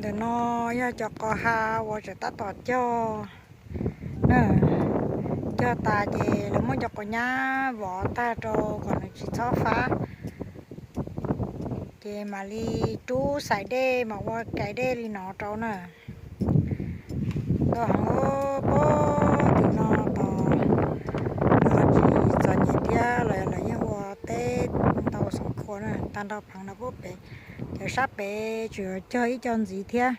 Ntawm no yog cov qos ha uas tseem tab tom cog na. Cog tas ces lawv muab cov qos nyab vov tag rau kom nws tsis txhob fab. Ces mam li rub xais dej mas ua kais dej li no rau na. Tau heev, tim no tos lawv tsis txom nyem thiab los lawv yeej ua teb ntau xov khua na, tag nrho pheev no puag pem. Cov sab pem tseem cog ib co ntxiv thiab.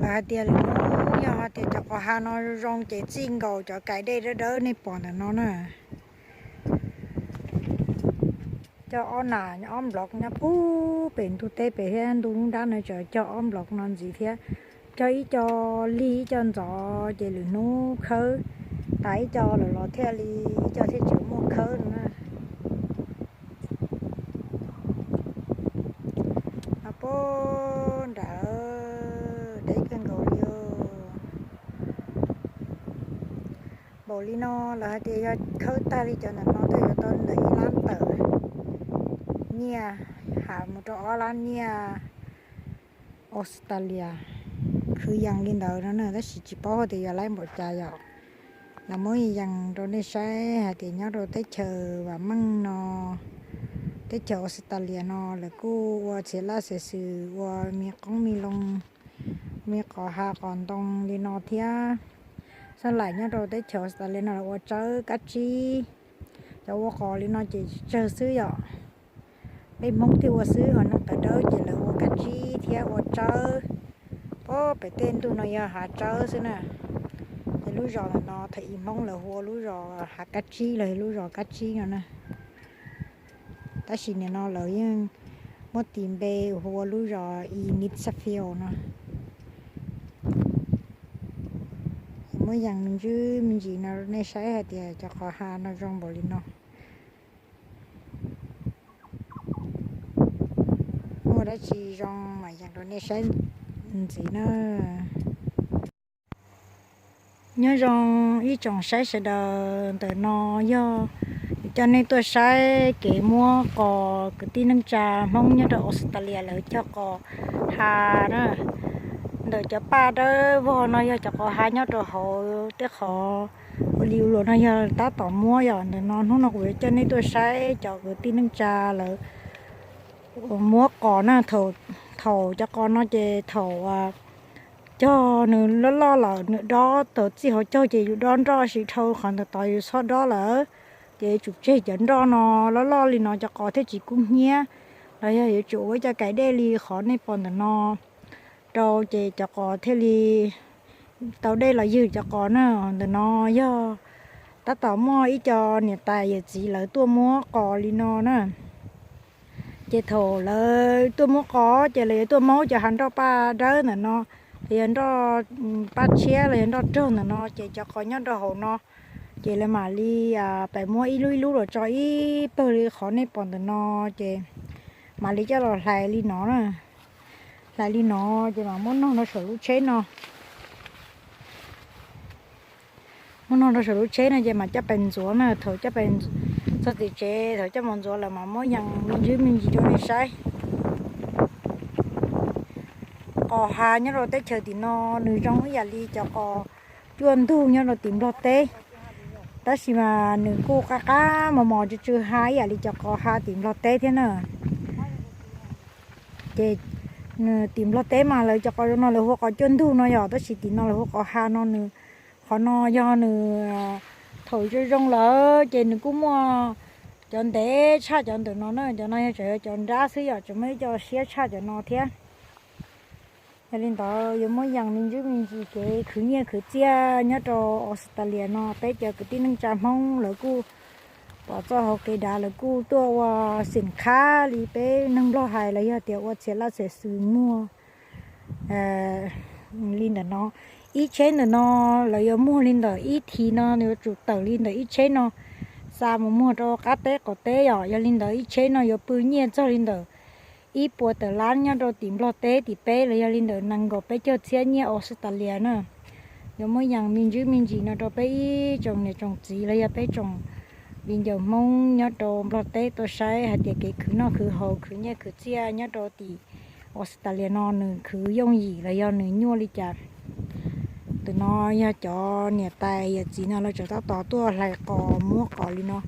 Lawv hais tias lwm hnub yog hais tias cov qos ha no zoo ces txij nkaus cov kais dej dawb dawb nej pom ntawm no na. Cog ob nam ob nplog nyob puag pem ntug teb pem thiab ntug lub nrab no tseem cog ob nplog no ntxiv thiab. Cog ib co lig ib co ntxov ces lwm hnub khawb tas ib co lawm los thiaj li ib co thiaj tseem muaj khawb no na. No puag nram deb kawg nkaus li. Npaum li no lawv hais tias yog khawb tag li cov ntawm no thiaj yuav tau ntawm ib lab tawm nyiaj, has mus rau ob lab nyiaj Australia. Khwv yees li ntawd no na, tab sis tsis paub hais tias yuav laib npaum cas yom. Lawv muab yees rau nej saib hais tias nyob rau teb chaws vam meej no, teb chaws Australia no lawv kuj ua txhia laj txhia xwm ua me qoob me loo, me qos ha qos ntoo li no thiab. Xab laim nyob rau teb chaws Australia no lawv ua tsawb kab tsib, cov ua qos li no ces tsawg xwb yom. Peb Hmoob thiaj ua xwb, ho neeg tawv dawb ces lawv ua kab tsib thiab ua tsawb. Puag pem tej ntug no yog hav tsawb xwb na. Ces lub zos ntawm no thaum ub Hmoob lawv hu ua lub zos hav kab tsib los lub zos kab tsib no na. Tab sis nim no lawv yeej muab tis npe hu ua lub zos Innisfail no. Muab yees me ntsis me ntsis no nej saib hais tias cov qos ha no zoo npaum li no. Muaj dab tsi zoo mam yees rau nej saib ntxiv na. Nyob zoo ib tsoom saib sawv daws, ntawm no yog coj nej tuaj saib kev muab qos kwv tij neej tsa Hmoob nyob rau Australia lawv cog qos ha na. Ntawm cov paj dawb vog no yog cov qos ha nyob rau hauv tej qhov ua li ua luam no yog tab tom muab yom. Ntawm no hnub no kuv yuav coj nej tuaj saib cov kwv tij neej tsa lawv muab qos na. Thaum cov qos no ces thaum cog nws loj loj lawm nws dob, thaum txij hauv caug ces yus dob nroj sis dhau qhov ntawd tod yus txhob dob lawm. Ces yuav tsum tseg cov nroj no loj loj li no cov qos thiaj tsis kub hnyiab, los yog yuav tsum ua ib co kais dej li qhov nej pom ntawm no rau ces cov qos thiaj li tau dej los ywg cov qos na. Ntawm no yog tab tom muaj ib co niam tais yawm txiv lawv tuaj muab qos li no na. Ces thaum lawv tuaj muab qos ces lawv yuav tuaj muab cov hav nroj paj dawb ntawm no, los yog nroj paj tshiab los yog nroj rog ntawm no, ces cov qos nyob rau hauv no. Ces lawv mam li pais muab ib lub ib lub los tso ib pawg li qhov nej pom ntawm no, ces mam li coj los hlais li no na. Hlais li no ces mam muab nog rau saum lub tsheb no. Muab nog rau saum lub tsheb no ces mam coj pais ntxuav na. Thaum coj pais txog tim tsev, thaum coj mus ntxuav lawm mam muab yees me ntsis me ntsis rau nej saib. Qos ha nyob rau teb chaws tim no nws zoo ib yam li cov qos cuaj ntug nyob rau tim Nplog teb, tab sis mas nws kuj qab qab mos mos tsw tsw ha ib yam li cov qos ha tim Nplog teb thiab na. Ces tim Nplog teb mas lawv cov qos zoo no lawv hu ua qos cuaj ntug no yom, tab sis tim no lawv hu ua qos ha no nws, qhov no yog nws thaum zoo zoo lawm ces nws kuj muaj cov ntev tshaj cov ntawm no na. Cov no yog tseem yog cov nrab xwb yom, tseem muaj ib co siab tshaj cov no thiab. Yog li ntawd yuav muab yees me ntsis me ntsis kev khwv nyiaj khwv txiaj nyob rau Australia no, peb cov kwv tij neej tsa Hmoob lawv kuj pom txoj hauv kev dav lawv kuj tuaj ua xim khab li peb neeg Nplog hais los yog tias ua txhia laj txhia xwm muag li ntawm no. Ib tsheb ntawm no lawv yuav muag li ntawm ib thiv no yuav tsum tawm li ntawm ib tsheb no xa mus muag rau qab teb qaum teb yom. Yog li ntawd ib tsheb no yuav pw nyiaj txog li ntawm ib puas tawm lab nyob rau tim Nplog teb tim peb los yog li ntawm nees nkaum peb caug txhiab nyiaj Australia na. Yuav muab yees me ntsis me ntsis no rau peb ib tsoom niam tsoom txiv los yog peb tsoom Viv ncaus Hmoob nyob rau Nplog teb tuaj saib hais tias kev khwv noj khwv haus khwv nyiaj khwv txiaj nyob rau tim Australia no nws khwv yooj yim los yog nws nyuaj li cas. Tus no yog cov niam tais yawm txiv no lawv tseem tab tom tuaj hlais qos muab qos li no.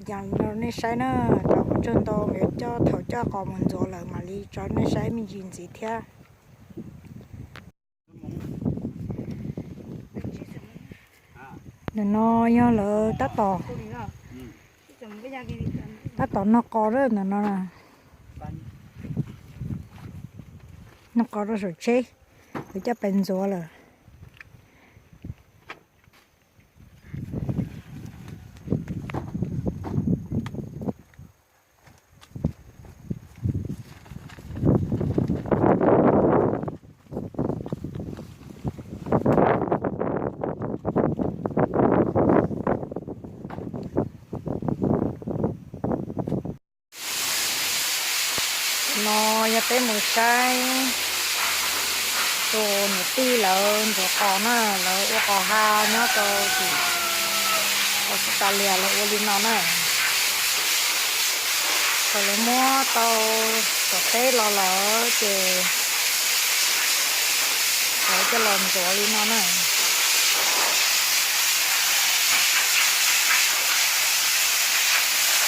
Yuav ua li no nej saib na, rau mus tsaug ntau, yuav coj thaum coj qos mus ntxuav lawm mam li tso nej saib me ntsis ntxiv thiab. Ntawm no yog lawv tab tom, tab tom noj qos lawm ntawm no. Noj qos rau saum tsheb, yuav coj pais ntxuav lawm. No yog peb mus saib tus niam tij lawv ntxuav qos na, lawv ua qos ha nyob rau tim Australia lawv ua li no na. Thaum lawv muab tau tom teb los lawm ces lawv coj los ntxuav li no na.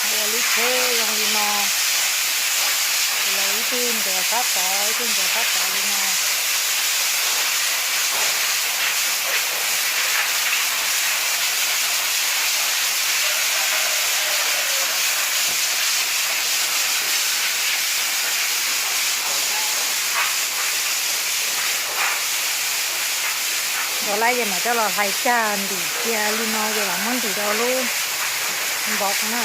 Ua lub tsheb zoo li no, ces lawv ib tug ntxuav sab tod ib tug ntxuav sab tod li no. Ntxuav lawm ces mam coj los hlais cag ntim cia li no ces mam muab ntim rau lub npov na.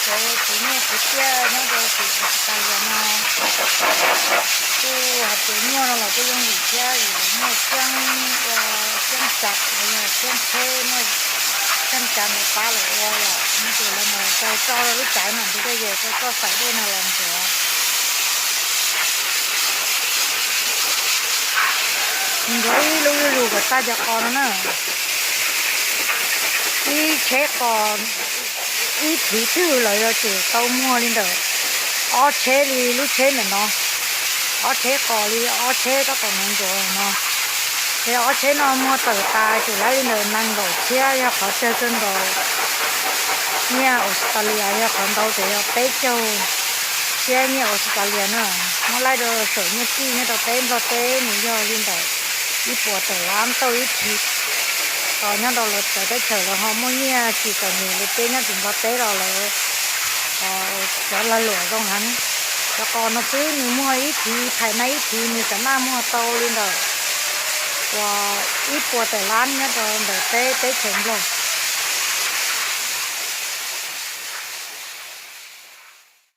Cov khwv nyiaj khwv txiaj nyob rau tim Australia no kuj hais tias nyuaj no los kuj yooj yim thiab vim lawv muaj xeeb, ua xeeb tsam los yog xeeb tsheb, muaj xeeb tsam mus pab lawv ua yom, no ces lawv mus tso tso lub tsam no nrhiav tej yam tso tso xaim dej no los ntxuav. Ntxuav ib lub zuj zus kom tag cov qos no na. Ib tsheb qos ib thiv twg lawv yuav tsum tau muag li ntawm ob tsheb li lub tsheb ntawm no, ob tsheb qos li ob tsheb tab tom ntxuav no. Ces ob tsheb no muag tawm tas ces laib li ntawm nees nkaum txhiab yog qhov tsawg txog nkaus. Nyiaj Australia yog qhov ntau ces yog peb caug txhiab nyiaj Australia na. Muab laib rau saum nyiaj txij nyob rau peb Nplog teb nws yog li ntawm ib puas tawm lab tauj ib thiv. Tos nyob rau lawv cov teb chaws lawv ho muaj nyiaj tsis txom nyem li peb nyob tim Nplog teb los lawv cov lag luam zoo heev. Cov qos no xwb nws muag ib thiv, thais naj ib thiv nws xam maj muag tau li ntawm uas ib puas tawm lab nyob rau ntawm peb teb chaws Nplog.